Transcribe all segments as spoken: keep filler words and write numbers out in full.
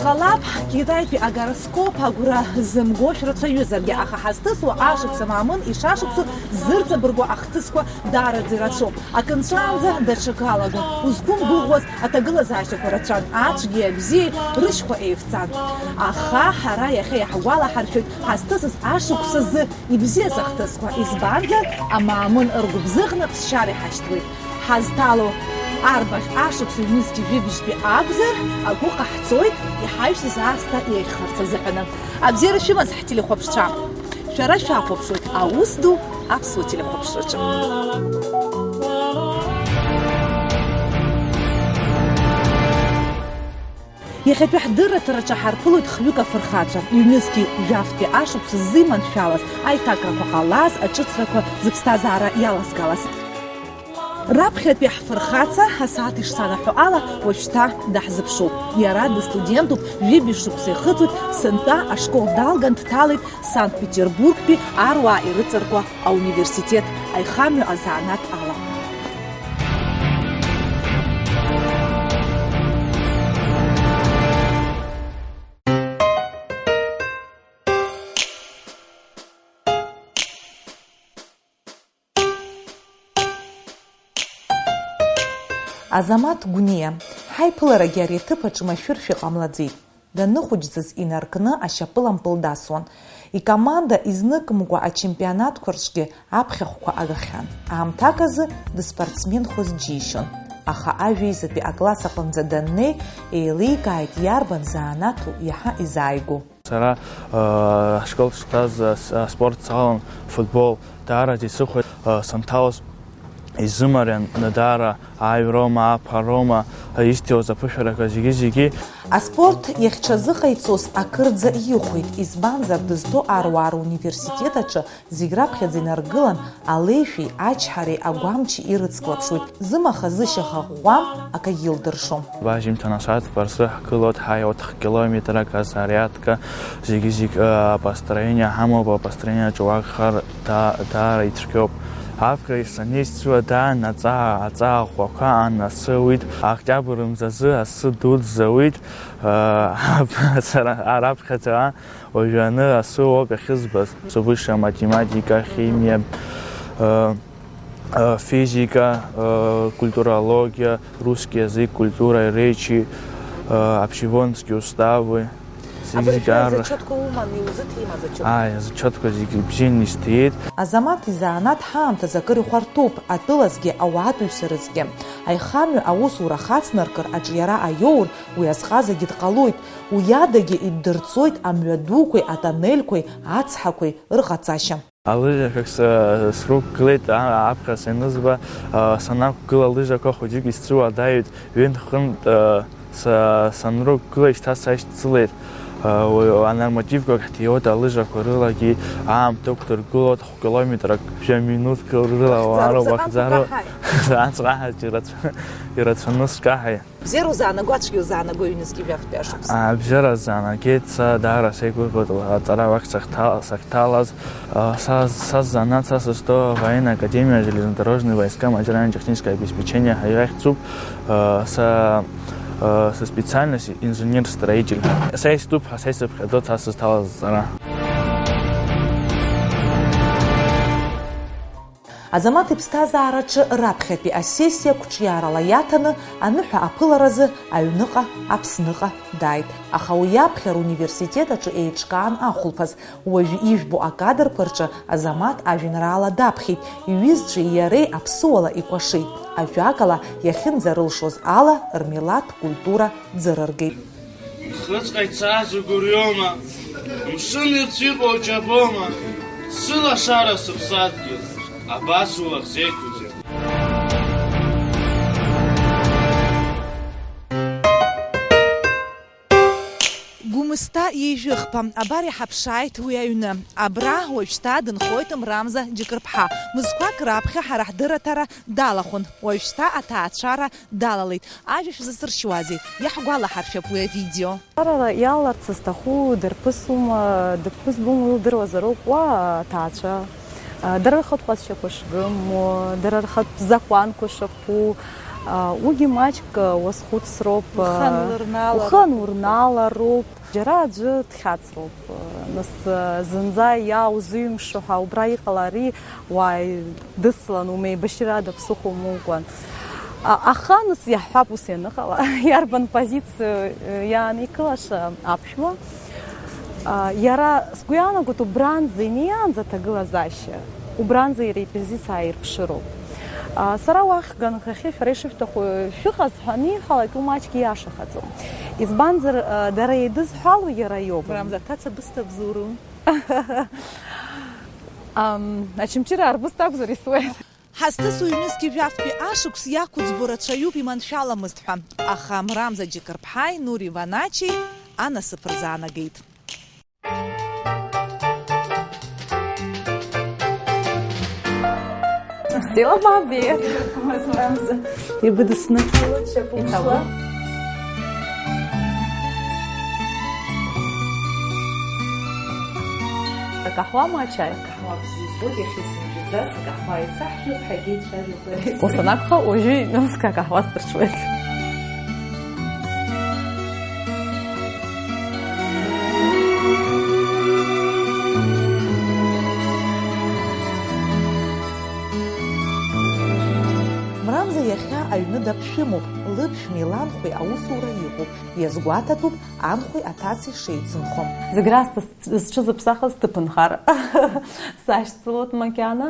Ҟалап, Китаитәи агороскоп агәра зымгошә рацәаҩызаргьы, аха ҳазҭысуа ашықәс амаамын ишашықәсу зырҵабыргуа ахҭысқәа даараӡа ирацәоуп. Акынҵәаанӡа даҽакы алагон. Узқәымгәыӷуаз аҭагылазаашьақәа рацәан, ацәгьеи абзиеи рышьхәа еивҵан. Аха ҳара иахьа иаҳгәалаҳаршәоит ҳазҭысыз ашықәс азы ибзиаз ахҭысқәа, избанзар, амаамын ргәыбзыӷны ԥсшьара иҳашьҭуеит. Ҳазҭало арбаӷь ашықәс ҩнызқьи жәибжьтәи акәзар, агәы ҟаҳҵоит иҳаҩсыз аасҭа еиӷьхарц азыҳәаны. Абзиара шәымаз, ҳтелехәаԥшцәа! Шәара шәахәаԥшуеит аус ду аԥсуа телехәаԥшраҿы. Иахьатәи ҳдырраҭараҿы ҳарԥылоит хҩык афырхацәа, ҩнызқьи жәафтәи ашықәс ззы иманшәалаз аиҭакрақәа ҟалаз, аҿыцрақәа зыԥсҭазаара иалазгалаз. Раԥхьатәи ҳфырхаца, асааҭ ишсанаҳәо ала, уажәшьҭа даҳзыԥшуп. Иара дыстудентуп, жәибжь шықәса ихыҵуеит, сынтәа ашкол далган дҭалеит Санкт-Петербургтәи аруаа ирыҵаркуа ауниверситет аихамҩа азанааҭ ала. Азамаҭ Гәниа, ҳаиԥыларагьы ари аҭыԥ аҿы машәыршәа иҟамлаӡеит. Даныхәыҷӡаз инаркны ашьапылампыл дасуан. Икоманда изныкымкәа ачемпионатқәа рҿгьы аԥхьахәқәа агахьан. Аамҭак азы дыспортсменхоз џьишьон, аха ажәеизатәи акласс аҟынӡа даннеи, еиликааит иарбан занааҭу иаҳа изааигәоу. Сара, э, ашкол сшҭаз, э, с-, аспорт салалан, футбол даараӡа исыхәеит, э, санҭалоз изымариан, даара аҩроума, аԥхарроума, э, исҭиуаз аԥышәарақәа зегьы-зегьы. Аспорт иахьҽазыҟаиҵоз акырӡа ихәеит, избанзар, дызҭо аруаа руниверситет аҿы зегь раԥхьаӡа инаргылан, алеишәеи ачҳареи агәамчи ирыцклаԥшуеит, зымаха-зышьаха ӷәӷәам, акагьы илдыршом. Бажьымҭан асааҭ рзы ҳгылоит, ҳаиуеит хә километрак азариадка, зегьы-зегь, э, апостроение ҳамоуп, апостроение аҿы уагхар да-, даара ицәгьоуп. Аԥхьа санеисцәуа даан аҵаа, аҵаа ӷәӷәақәа анасыуит, октиабр мзазы асы дуӡӡа ауит, э, сара араԥхьаӡа Уажәы аны асы оуп иахьызбаз. Высшая математика, химиа, э, э, физика, э, культурологиа, русский язык, культура речи, э, общеводские уставы. Зегь, абыржәы зегь ара- зачётқәа уман, иузыҭимаз зачётқәа? Ааи, азачётқәа зегь бзианы исҭиит. Азамаҭ изанааҭ ҳаамҭазы акыр ихәарҭоуп, атәылазгьы, ауаатәыҩса рзгьы. Аихамҩа аусура хацнаркыр аҿиара аиоур, уи азҟазагьы дҟалоит. Уи адагьы иддырҵоит амҩа дуқәеи атоннельқәеи ацҳақәеи рҟаҵашьа. Алыжақәак сы-, срықәгылеит, а-, аԥхьа санызба, а, санақәгыла алыжақәа хәыҷык исцәуадаҩит, ҩынтә-хынтә, а, са-, санрықәгыла шьҭа сашьцылеит. А, уи, анормативқәак ҳҭиуеит алыжақәа рылагьы, аамҭа ықәдыргылоит, хә-километрак жәа минуҭк рыла. Ахьӡароуп, уаароуп, заҟантә ахьӡароуп. Укаҳаи? Заҟантә сҟаҳаит, ирацәа-, ирацәаны сҟаҳаи. Бзиара узаанаго, ацәгьа узаанаго ҩнызқьи жәафтәи ашықәс? А, бзиара сзаанагеит, са даара сеигәырӷьоит аҵара уахь сахьҭа-, сахьҭалаз. А, са, са сзанааҭ, са сызҭо военная академия, железнодорожные войска, материально-техническое обеспечение ҳәа иахьӡуп. А, са, а, са специальность инженер-строитель. Са истәуп ҳәа, са исыԥхьаӡоит са сызҭалаз аҵара. Азамаҭ иԥсҭазаараҿы раԥхьатәи асессиа қәҿиарала иаҭаны, аныҳәа аԥыларазы аҩныҟа, Аԥсныҟа дааит. Аха уи аԥхьара университет аҿы еиҿкаан ахәылԥаз. Уажә ижәбо акадрқәа рҿы Азамаҭ ажәеинраала даԥхьеит, иҩызцәеи иареи аԥсыуала икәашеит. Ажәакала, иахьынӡарылшоз ала, рмилаҭ культура ӡырыргеит. Хыҵҟа ицаз угәырҩома, мшын ирцәиҟьоу џьабома, сылашара сыԥсадгьыл, абас улахь зеиқәузеи? Гәымсҭа ҩажәихԥа, абар иҳаԥшааит уи аҩны. Абра уажәшьҭа дынхоит Мрамза Џьыкырԥҳа. Мызқәак раԥхьа ҳара ҳдырраҭара далахәын, уажәшьҭа аҭаацәара далалеит. Ажәа шәзасыршьуазеи? Иаҳгәалаҳаршәап уи авидео. Ара иалаларц зҭаху дарԥысума, дыԥҳәыс дума, уи лдыруазароуп, уа аҭаацәа. Дара рхатә ҟазшьақәа шгыму, дара рхатә закәанқәа шаԥу, Уигьы маҷк уазхәыцроуп, ухы анурнаалароуп. Ухы анурнаалароуп. Џьара аӡәы дхьаҵроуп, нас, зынӡа иааузыҩмшо ҳәа убра иҟалари, уааи, дыслан, умеибашьрада ԥсыхәа умукәан. А-, аха, нас, иаҳҳәап, ус ианыҟала, иарбан позициа иааникылаша аԥшәма? А, иара, сгәы иаанагоит, убранӡа инеиаанӡа аҭагылазаашьа, убранӡа иара ипозициа ааирԥшыроуп. А, сара уахь ганхахьы шәара ишышәҭаху шәыҟаз ҳәа аниҳәалак, уи маҷк ииашахаӡом. Избанзар, а, дара еидызҳәало иара иоуп. Убранӡа аҭаца бысҭа бзуру? Ам, Очамчыра арбысҭа акәзар исуеит. Ҳазҭыз уҩнызқьи жәафтәи ашықәс иақәыӡбо рацәаҩуп иманшәаламызт ҳәа, аха Мрамза Џьакырԥҳаи Нури Ваначеи анасыԥ рзаанагеит. Стелла Бабиет. Ибыдысны. Иҭабуп. Акаҳуама, ачаи? Акаҳуа бзиа збоит, иахьа сымжәаӡац, акаҳуа еицаҳжәып, ҳәагьы еицәажәоит. Ус анакәха, уажәы ҩнызқь акаҳуа сдырҽуеит. Мрамза иахьа аҩны даԥшәымоуп, лыԥшәми ланхәеи аусура иҟоуп, иазгәаҭатәуп анхәеи аҭацеи шеицынхо. Зегь раасҭа сҽызыԥсахыз сҭыԥынхар сашьцылоит макьана.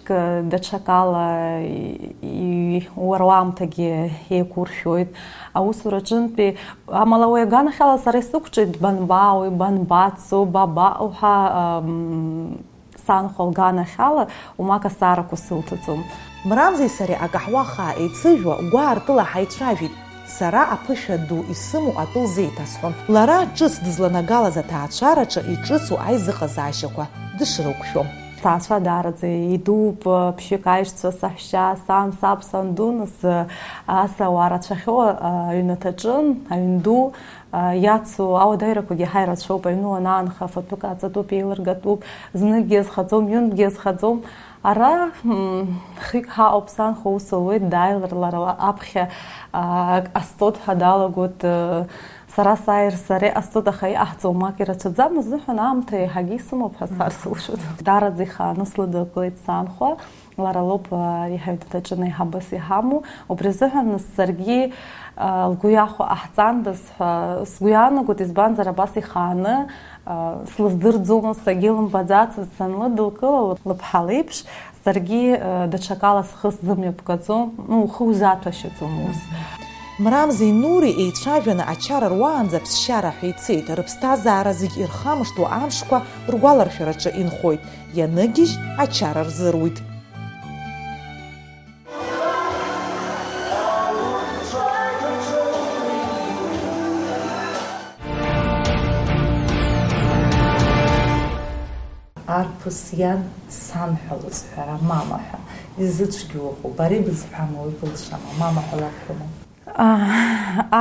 К-, даҽакала и-, и-, уара уаамҭагьы еиқәуршәоит аусураҿынтәи. Амала уи аганахьала сара исықәҿиеит банбаауеи, банбацо, бабаҟоу ҳәа, ам, санхәа лганахьала умак азҵаарақәа сылҭаӡом. Мрамзеи сареи акаҳуа хаа еицыжәуа гәаартыла ҳаицәажәеит. Сара аԥышәа ду исымоу атәы лзеиҭасҳәон. Лара ҿыц дызланагалаз аҭаацәараҿы иҿыцу аизыҟазаашьақәа дышрықәшәо. Сҭаацәа даараӡа идууп, ԥшьҩык аишьцәа, саҳәшьа, сан, саб, санду, нас, ас ауаа рацәахьоу аҩнаҭаҿы, аҩн ду, иацу ауадаҩрақәагьы ҳаи рацәоуп, аҩны уанаанха, фатәык ааҵатәуп, еилыргатәуп, зныкгьы азхаӡом, ҩынтәгьы азхаӡом. Ара, м, хҩык ҳаҟоуп, санхәа ус луеит, дааилар лара ла-, аԥхьа, а, ак ҟасҵоит ҳәа далагоит, э, сара сааир сара иҟасҵоит, аха иҟаҳҵо умак ирацәаӡам, азыҳәан аамҭа еиҳагьы исымоуп ҳәа сҳәар сылшоит. Даараӡа ихааны слыдылкылеит санхәа, лара лоуп, а, иҳаҩнаҭаҿы аиҳабыс иҳамоу, убри азыҳәан нас саргьы, а, лгәы иахәо ҟаҳҵандаз ҳәа сгәы иаанагоит, избанзар абас ихааны, а, слыздырӡомызт, саргьы илымбаӡацызт, санлыдылкыла лыԥ-, лыԥҳа леиԥш, саргьы, а, даҽакала схы сзымҩаԥгаӡом, ну, ухы узаҭәашьаӡом ус. Мрамзеи Нури еицәажәаны ачара руаанӡа ԥсшьара ҳәа ицеит, рыԥсҭазаара зегь ирхамышҭуа амшқәа ргәаларшәараҿы инхоит, ианыгьежь ачара рзыруит. Арԥыс иан сан ҳәа лызҳәара, мама ҳәа, изыцәгьоу ыҟоуп, ари бызҳәама, уи былшама, мама ҳәа лакәхама? А,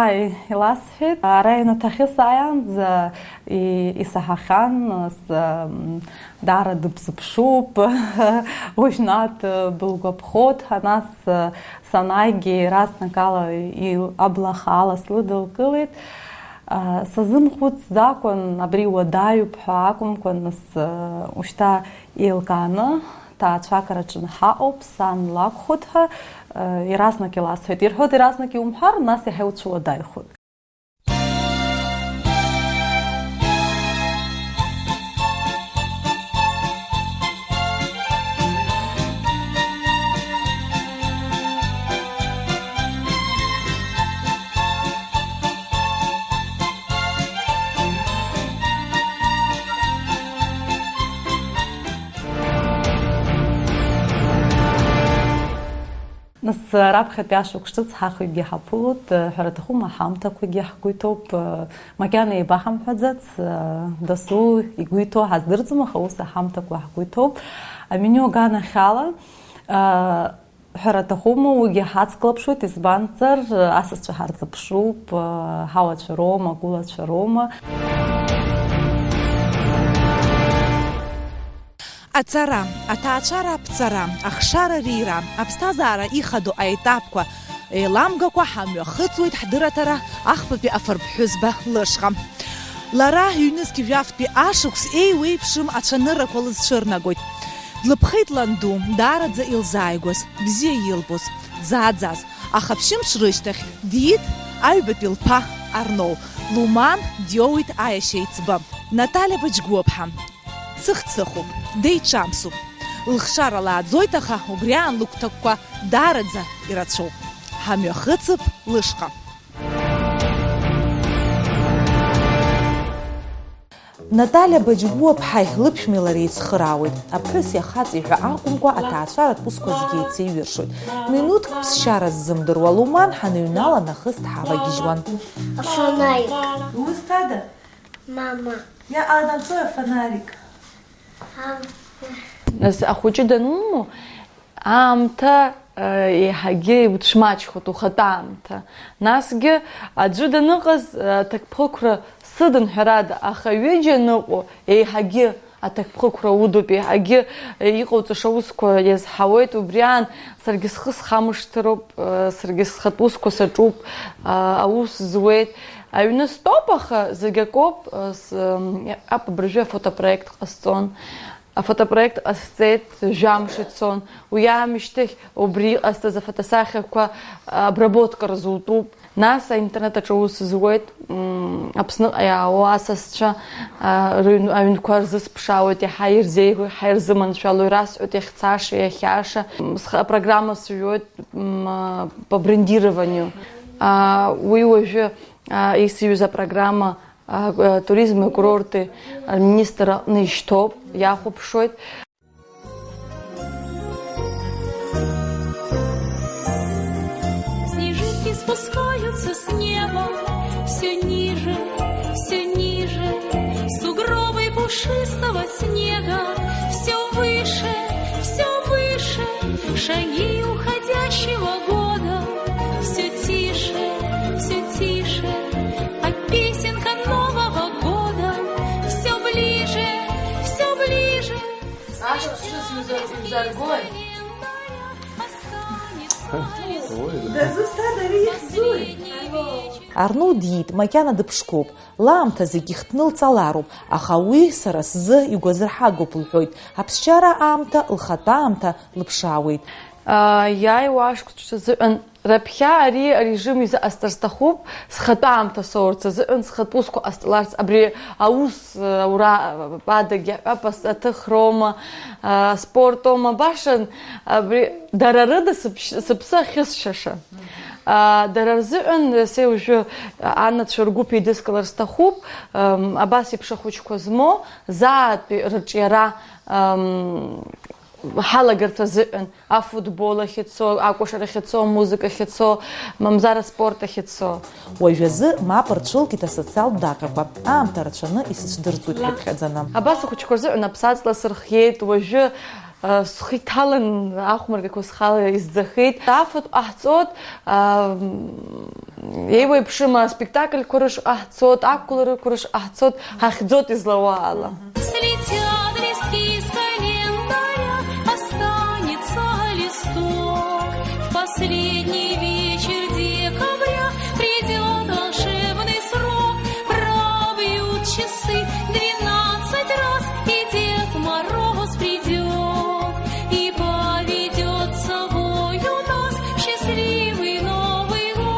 аи, иласҳәеит. Ара аҩнаҭахьы сааиаанӡа и-, исаҳахьан, с-, м, даара дыбзыԥшуп, уажәнатә былгәаԥхоит ҳәа, нас, санааигьы еразнакала ил-, абла хаала слыдылкылеит. А, сазымхәыцӡакәан, абри уадаҩуп ҳәа акәымкәан, нас, ушьҭа еилкааны ҭаацәак рҿы ҳаҟоуп, сан лакәхоит ҳәа, э, иаразнак иласҳәеит. Ирҳәоит, иаразнак иумҳәар, нас иаҳа иуцәуадаҩхоит. Нас, раԥхьатәи ашықәс ҿыц ҳахҩыкгьы ҳаԥылоит, ҳәара аҭахума, ҳамҭақәагьы ҳгәы иҭоуп, макьана еибаҳамҳәаӡац, дасу игәы иҭоу ҳаздырӡом, аха ус аҳамҭақәа ҳгәы иҭоуп. Аменю аганахьала, ҳәара аҭахума, уигьы ҳацклаԥшуеит, избанзар, асасцәа ҳарзыԥшуп, ҳауацәа роума, агәылацәа роума. Аҵара, аҭаацәара аԥҵара, ахшара рира, аԥсҭазаара ихадоу аетапқәа, Еиламгакәа ҳамҩахыҵуеит ҳдырраҭара ахԥатәи афырԥҳәызба лышҟа. Лара ҩнызқь жәафтәи ашықәс еиуеиԥшым ацәаныррақәа лызцәырнагоит. Длыԥхеит ланду, даараӡа илзааигәаз, бзиа илбоз, дзааӡаз. Аха ԥшьымш рышьҭахь диит аҩбатәи лԥа Арноу. Луман диоуит аиашьа еиҵбы, Наталиа Быџьгәыԥҳа. Цыхцыхуп, деиҿамсуп. Лыхшара лааӡоит, аха убри аан лыгәҭакқәа даараӡа ирацәоуп. Ҳамҩахыҵып лышҟа. Наталиа Баџьгәыаԥҳаи лыԥшәмеи лареи еицхыраауеит. Аԥҳәыси ахаҵеи ҳәа акәымкәа, аҭаацәаратә усқәа зегьы еицеиҩыршоит. Минуҭк ԥсшьара ззымдыруа Луман ҳаныҩнала нахыс дҳавагьежьуан. Афонарик. Узҭада? Мама. Иаҟанаҵои афонарик? Ам. Нас ахәыҷы данумоу, аамҭа, э, еиҳагьы иуцәмаҷхоит, ухатә аамҭа. Насгьы аӡәы даныҟаз, э, аҭакԥхықәра сыдын, ҳәарада, аха ҩыџьа аныҟоу, еиҳагьы аҭакԥхықәра удуп, еиҳагьы, э, иҟауҵаша аусқәа иазҳауеит. Убри аан саргьы схы схамышҭыроуп, э, саргьы схатә усқәа саҿуп, э, аус зуеит. Аҩны стәоуп, аха зегь акоуп, э, с-, м, абыржәы афотопроект ҟасҵон. Афотопроект ҟасҵеит, жәамш ицон. Уи аамышьҭахь убри иҟасҵаз афотосахьақәа обработка рзутәуп. Нас аинтернет аҿы аус зуеит, м, Аԥсныҟа иаауа асасцәа, а, рыҩн-, аҩнқәа рзысԥшаауеит, иаҳа ирзеиӷьу, иаҳа ирзыманшәалоу, ирасҳәоит иахьцаша, иахьааша. М, схы апрограмма сыҩуеит, м, а, по брендированию. А, уи уажәы, а, исыҩыз апрограмма а, а, туризми курорти аминистр аҟны ишьҭоуп, иахәаԥшуеит. Снежинки спускаются с неба всё ниже, всё ниже. Сугробы пушистого снега всё выше, всё выше. Шаги уходящего года всё тише, всё тише. А песенка Нового года всё ближе, всё ближе. Ашықәс ҿыц иузар-, иузаргои? Дызусҭада ари ихьӡуи? Арно диит, макьана дыԥшқоуп. Лаамҭа зегь ихҭнылҵалароуп, аха уи сара сзы игәазырҳагоуп лҳәоит. Аԥсшьара аамҭа, лхатә аамҭа лыԥшаауеит. Иааиуа ашықәсқәа рзыҳәан раԥхьа ари арежим изыҟасҵар сҭахуп, схатәы аамҭа соурц азыҳәан, схатә усқәа ҟасҵаларц, абри аус, аура, адагьы аҳәап, ас-, аҭыхроума, аспортоума, баша, абри дара рыда сыԥш-, сыԥсы ахьысшаша. Дара рзыҳәан, се уажәы анацәа ргәыԥ еидыскылар сҭахуп, абас еиԥш ахәыҷқәа змоу, заатәи рыҿиара, ҳалагарц азыҳәан, афутбол ахь ицо, акәашара ахь ицо, амузыка ахь ицо, мамзар аспорт ахь ицо. Уажәазы мап рцәылкит асоциалтә даҟьақәа, аамҭа рацәаны исыцәдырҵуеит ҳәа иԥхьаӡаны. Абас ахәыҷқәа рзыҳәан аԥсаҵла сырхиеит, уажәы, а, схы иҭалан ахәмаргақәа схала исӡахеит. Афатә ҟаҳҵоит, а, еиуеиԥшым аспектакльқәа рышҟа ҳцоит, ақәгыларақәа рышҟа ҳцоит, ҳахьӡоит излауа ала. Слетят листки с календаря, останется листок. В последний вечер декабря придёт волшебный срок. Пробьют часы двенадцать раз, и Дед Мороз придёт, и поведёт с собою нас в счастливый Новый год.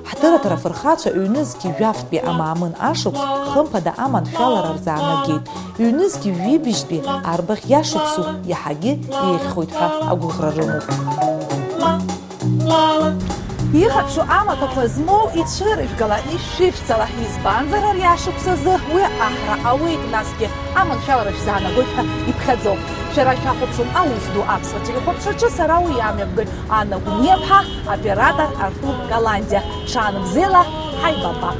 Ҳҭырраҭара афырхацәа ҩнызқь жәафтәи амаамын ашықәс хымԥада аманшәалара рзаанагеит. Ҩнызқь жәибжьтәи арбаӷь иашықәсу иаҳагьы еиӷьхоит ҳәа агәыӷра рымоуп. Ихәаԥшуа амаҭәақәа змоу ицәырыжәгала, ишәышәҵала, избанзар ари ашықәс азы уи аҳра ауеит, насгьы аманшәалара шәзаанагоит ҳәа иԥхьаӡоуп. Шәара шәахәаԥшуан Аус ду аԥсуа телехәаԥшраҿы, сара уи амҩаԥгаҩ Анна Гәниаԥҳа, оператор Артур Каландиа. Ҽаанбзиала, ҳаибабап!